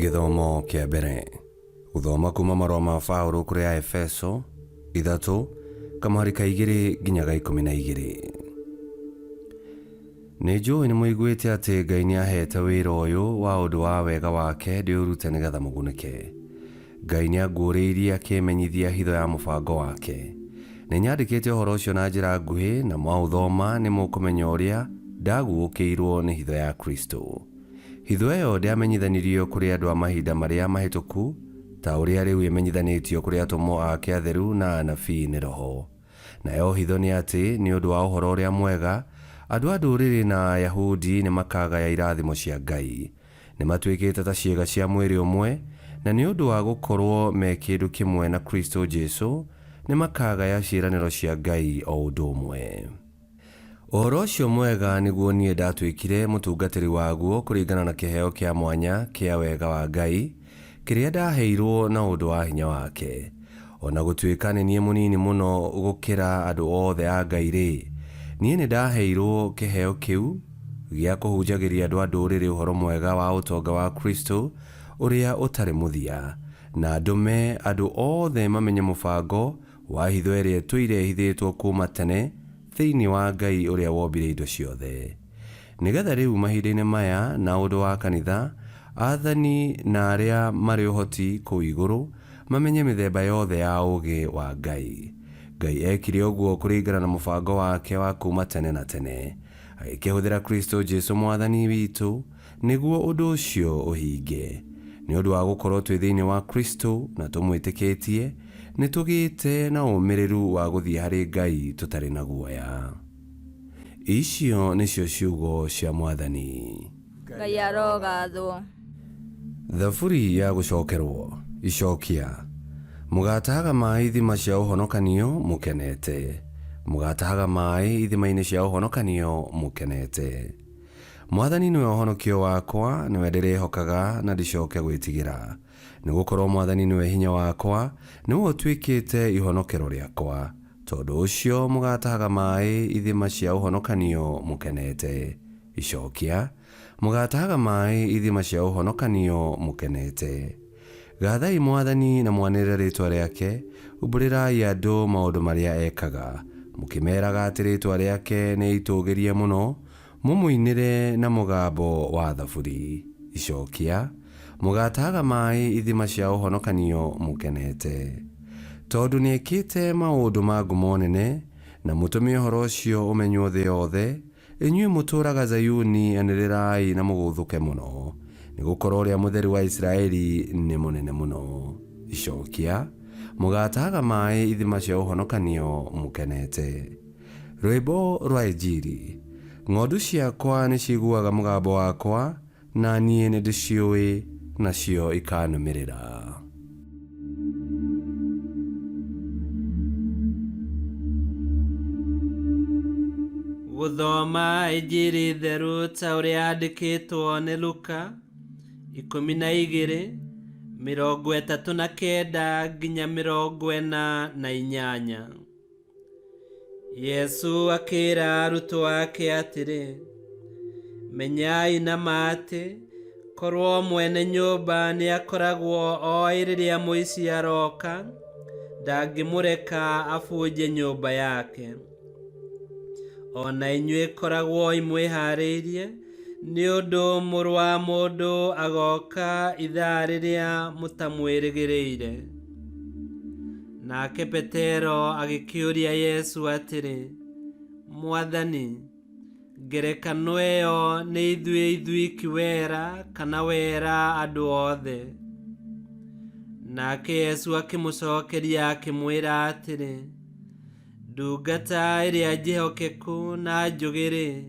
Gĩthomo kĩa mbere. Gũthoma kuma marũa ma Paũlũ kũrĩ Aefeso, 3, kamũhari ka 2 nginya ga 12. Nĩ njũĩ nĩ mũiguĩte atĩ Ngai nĩ aheete wĩra ũyũ wa ũndũ wa wega wake ndĩũrute nĩgetha mũgunĩke. Ngai nĩ anguũrĩirie akĩmenyithia hitho ya mũbango wake. Nĩ nyandĩkĩte ũhoro ũcio na njĩra nguhĩ, na mwaũthoma nĩ mũkũmenya ũrĩa ndaguũkĩirũo nĩ hitho ya Kristo. Hitho ĩyo ndĩamenyithanirio kũrĩ andũ a mahinda marĩa mahĩtũku, ta ũrĩa rĩu ĩmenyithanĩtio kũrĩ atũmwo ake atheru na anabii nĩ Roho. Nayo hitho nĩ atĩ, nĩ ũndũ wa Ũhoro-ũrĩa-Mwega, andũ a Ndũrĩrĩ na Ayahudi nĩmakagaya irathimo cia Ngai. Nĩmatuĩkĩte ta ciĩga cia mwĩrĩ ũmwe, na nĩ ũndũ wa gũkorwo me kĩndũ kĩmwe na Kristũ Jesũ, nĩmakagaya ciĩranĩro cia Ngai o ũndũ ũmwe. Ũhoro ũcio mwega nĩguo niĩ ndatuĩkire mũtungatĩri waguo kũringana na kĩheo kĩa mwanya kĩa wega wa Ngai, kĩrĩa ndaheirũo na ũndũ wa hinya wake. O na gũtuĩka nĩ niĩ mũnini mũno gũkĩra andũ othe a Ngai-rĩ, niĩ nĩndaheirũo kĩheo kĩu gĩa kũhunjagĩria andũ a Ndũrĩrĩ ũhoro mwega wa ũtonga wa Kristo ũrĩa ũtarĩ mũthia, na ndũme andũ othe mamenye mũbango wa hitho ĩrĩa ĩtũire ĩhithĩtwo kuuma tene thĩinĩ wa Ngai ũrĩa wombire indo ciothe, nĩ getha rĩu mahinda-inĩ maya na ũndũ wa kanitha, aathani na arĩa marĩ ũhoti kũu igũrũ mamenye mĩthemba yothe ya ũũgĩ wa Ngai. Ngai eekire ũguo kũringana na mũbango wake wa kuuma tene na tene, agĩkĩhũthĩra Kristo Jesu Mwathani witũ, Nĩguo ũndũ ũcio ũhinge, nĩ ũndũ wa gũkorũo twĩ thĩinĩ wa Kristo na tũmwĩtĩkĩtie, nĩ tũgĩte na ũmĩrĩru wa gũthiĩ harĩ Ngai tũtarĩ na guoya. Icio nĩcio ciugo cia Mwathani. Ngai arogathwo. Thaburi ya gũcokerwo. Icokia. Mũgaatahaga maaĩ ithima cia ũhonokanio mũkenete, mũgaatahaga maaĩ ithima-inĩ cia ũhonokanio mũkenete. Mwathani nĩwe ũhonokio wakwa, nĩwe ndĩrĩhokaga na ndicoke gwĩtigĩra. Nĩgũkorwo Mwathani nĩwe hinya wakwa, nĩwe ũtuĩkĩte ihonokero rĩakwa. Tondũ ũcio mũgatahaga maĩ ithima cia ũhonokanio mũkenete. Icokia, Mũgatahaga maĩ ithima cia ũhonokanio mũkenete. Gathai Mwathani na mwanĩrĩre rĩĩtwa rĩake, umbũrĩrai andũ maũndũ marĩa ekaga, mũkĩmeeraga atĩ rĩĩtwa rĩake nĩ itũũgĩrie mũno, mũmũinĩre na mũgambo wa thaburi. Icokia, Mũgaatahaga maĩ ithima cia ũhonokanio mũkenete. Tondũ nĩekĩte maũndũ ma ngumo nene, na mũtũme ũhoro ũcio ũmenywo thĩ yothe, Inyuĩ mũtũũraga Zayuni, anĩrĩrai na mũgũũthũke mũno, nĩgũkorwo Ũrĩa Mũtheru wa Isiraeli nĩ mũnene mũno. Icokia, Mũgaatahaga maaĩ ithima cia ũhonokanio mũkenete. Rwĩmbo rwa Injiri. Ng'ondu ciakwa nĩciiguaga mũgambo wakwa, Na niĩ nĩndĩciũĩ, nacio ikanũmĩrĩra. Gũthoma Injiri theru ta ũrĩa yandĩkĩtwo nĩ Luka, 12, 39 nginya 48. Yesu akĩra arutwo ake atĩrĩ, Menyai na ma atĩ, korwo mwene nyũmba nĩ akoragwo oĩ rĩrĩa mũici aroka, ndangĩmũreka abunje nyũmba yake. O na inyuĩ koragwoi mwĩhaarĩirie, nĩ ũndũ Mũrũ wa Mũndũ agooka ithaa rĩrĩa mũtamwĩrĩgĩrĩire. Nake Petero agĩkĩũria Yesu atĩrĩ, Mwathani, ngerekano ĩyo nĩ ithuĩ ithuiki wera kana wera andũ othe? Nake Yesu akĩmũcokeria akĩmwĩra atĩrĩ, Ndungata ĩrĩa njĩhokeku na njũgĩ-rĩ,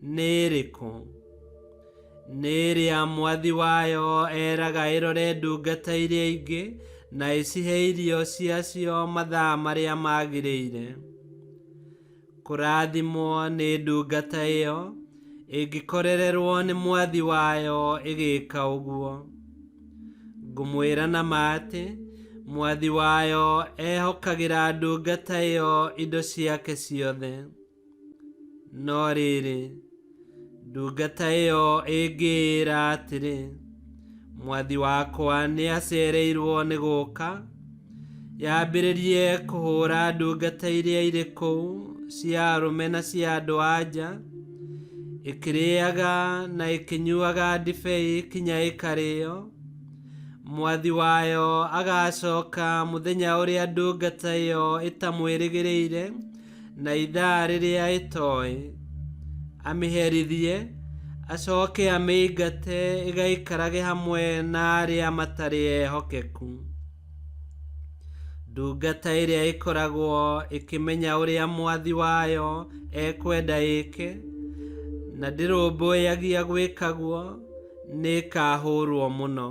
nĩ ĩrĩkũ? Nĩ ĩrĩa mwathi wayo eraga ĩrore ndungata iria ingĩ na ĩcihe irio ciacio mathaa marĩa magĩrĩire. Kũrathimwo nĩ ndungata ĩyo ĩngĩkorererwo nĩ mwathi wayo ĩgĩka ũguo. Ngũmwĩra na ma atĩ, mwathi wayo ehokagĩra ndungata ĩyo indo ciake ciothe. No rĩrĩ, ndungata ĩyo ĩngĩĩra atĩrĩ, Mwathi wakwa nĩ acereirwo nĩ gũka, yambĩrĩrie kũhũra ndungata iria irĩ kũu cia arũme na cia andũ a nja, ĩkĩrĩaga na ĩkĩnyuaga ndibei kinya ĩkarĩo. Mwathi wayo agacoka mũthenya ũrĩa ndungata ĩyo ĩtamwĩrĩgĩrĩire na ithaa rĩrĩa ĩtoĩ, amĩherithie, acoke amĩingate ĩgaikarage hamwe na arĩa matarĩ ehokeku. Ndungata ĩrĩa ĩkoragwo ĩkĩmenya ũrĩa mwathi wayo ekwenda ĩke, na ndĩrũmbũyagia gwĩka guo, nĩĩkahũrwo mũno.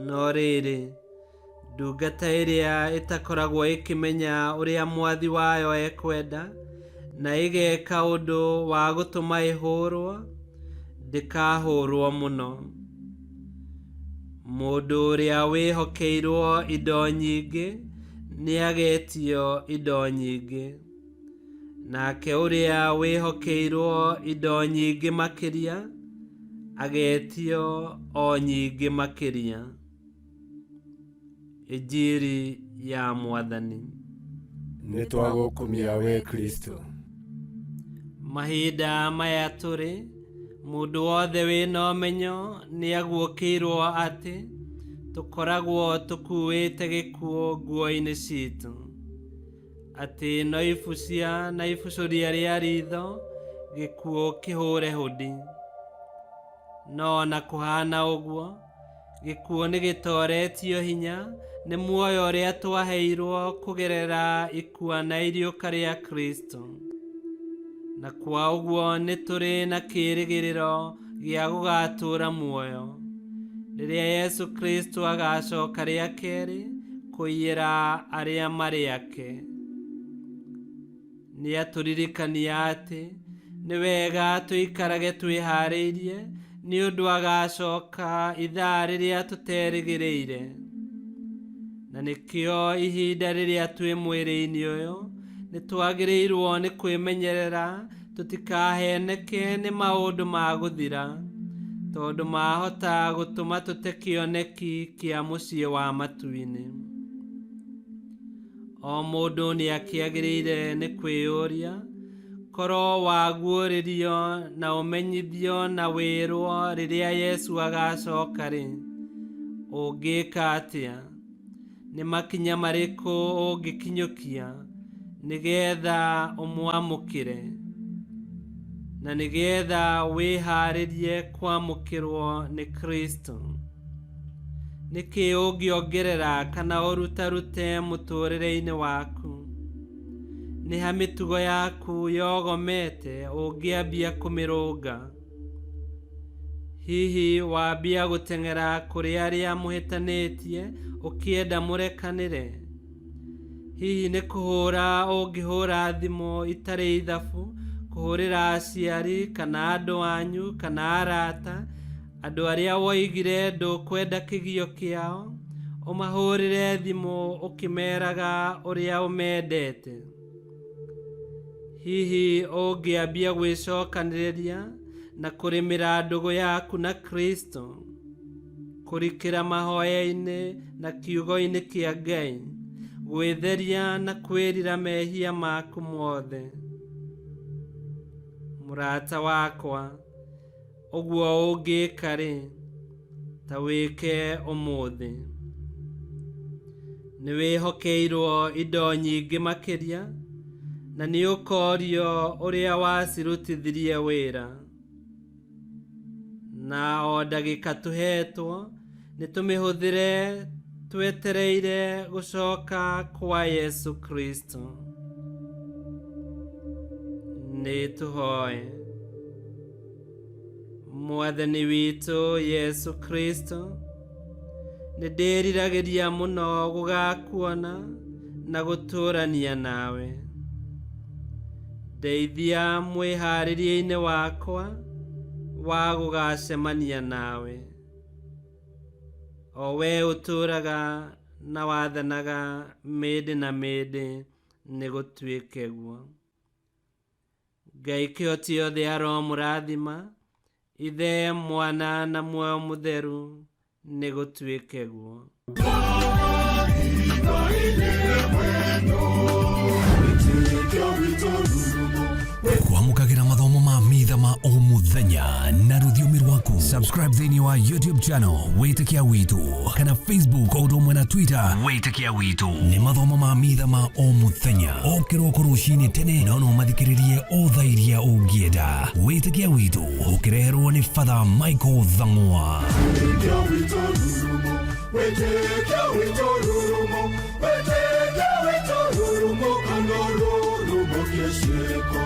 No rĩrĩ, ndungata ĩrĩa ĩtakoragwo ĩkĩmenya ũrĩa mwathi wayo ekwenda, na ĩgeka ũndũ wa gũtũma ĩhũrwo, ndĩkahũrwo mũno. Mũndũ ũrĩa wĩhokeirwo indo nyingĩ nĩagetio indo nyingĩ, nake ũrĩa wĩhokeirwo indo nyingĩ makĩria agetio o nyingĩ makĩria. Injiri ya Mwathani. Nĩ twagũkumia we Kristo. Mahinda maya tũrĩ, mũndũ wothe wĩna ũmenyo nĩaguũkĩirwo atĩ tũkoragwo tũkuĩte gĩkuũ nguo-inĩ citũ, atĩ no ibucia na ibucũria rĩa ritho gĩkuũ kĩhũre hũdi. No ona kũhana ũguo, gĩkuũ nĩgĩtoretio hinya nĩ muoyo ũrĩa twaheirwo kũgerera ikua na iriũka rĩa Kristo. Na kwa ũguo nĩ tũrĩ na kĩĩrĩgĩrĩro gĩa gũgatũũra muoyo rĩrĩa Yesu Kristo agacoka rĩa kerĩ kũiyĩra arĩa marĩ ake. Nĩatũririkania atĩ nĩ wega tũikarage twĩharĩirie nĩ ũndũ agacoka ithaa rĩrĩa tũterĩgĩrĩire. Na nĩkĩo ihinda rĩrĩa twĩ mwĩrĩ-inĩ ũyũ nĩtwagĩrĩirwo nĩ kwĩmenyerera tũtikaheneke nĩ maũndũ ma gũthira, tondũ mahota gũtũma tũte kĩoneki kĩa mũciĩ wa matu-inĩ. O mũndũ nĩakĩagĩrĩire nĩ kwĩyũria, korwo waguũrĩrio na ũmenyithio na wĩrwo rĩrĩa Yesu agacoka-rĩ, ũngĩka atĩa? Nĩ makinya marĩkũ ũngĩkinyũkia nĩgetha ũmwamũkĩre, na nĩgetha wĩharĩrie kwamũkĩrwo nĩ Kristo? Nĩkĩ ũngĩongerera kana ũrutarute mũtũũrĩre-inĩ waku? Nĩ ha mĩtugo yaku yogomete ũngĩambia kũmĩrũnga? Hihi wambia gũteng'era kũrĩ arĩa mũhĩtanĩtie ũkĩenda mũrekanĩre? Hihi nĩ kũhũra ũngĩhũra thimũ itarĩ ithabu, kũhũrĩra aciari kana andũ anyu kana arata, andũ arĩa woigire ndũkwenda kĩgio kĩao, ũmahũrĩre thimũ ũkĩmeraga ũrĩa ũmendete? Hihi ũngĩambia gwĩcokanĩrĩria na kũrĩmĩra ndũgũ yaku na Kristo, kũrikĩra mahoya-inĩ na kiugo-inĩ kĩa Ngai, gwĩtheria na kwĩrira mehia maku mothe? Mũrata wakwa, ũguo ũngĩka-rĩ, ta wĩke ũmũthĩ. Nĩwĩhokeirwo indo nyingĩ makĩria, na nĩũkorio ũrĩa wacirutithirie wĩra. Na o ndagĩka tũhetwo nĩtũmĩhũthĩre twetereire gũcoka kwa Yesu Kristo. Nĩtũhoe. Mwathani witũ Yesu Kristo, nĩndĩriragĩria mũno gũgakuona na gũtũũrania nawe. Ndeithia mwĩharĩrie-inĩ wakwa wa gũgacemania nawe, o we ũtũũraga na wathanaga mĩndĩ na mĩndĩ, nĩgũtuĩke guo. Ngai kĩhoti othe aromũrathima, Ithe, Mwana na Muoyo Mũtheru, nĩ gũtuĩke guo. Kwamũkagĩra mathomo ma mitha ma o mũthenya na rũthiomi rwaku. Subscribe thĩinĩ wa YouTube channel Wĩtĩkia Witũ kana Facebook o ũndũ ũmwe na Twitter Wĩtĩkia Witũ. Nĩ mathomo ma mitha ma o mũthenya o kĩroko rũcinĩ tene, no no mathikĩrĩrie o thaa iria ũngĩenda. Wĩtĩkia Witũ ũkĩreherwo nĩ Father Michael Thang'wa. Wĩtĩkia witũ rurumo, wĩtĩkia witũ rurumo, kana rurumo kĩciko.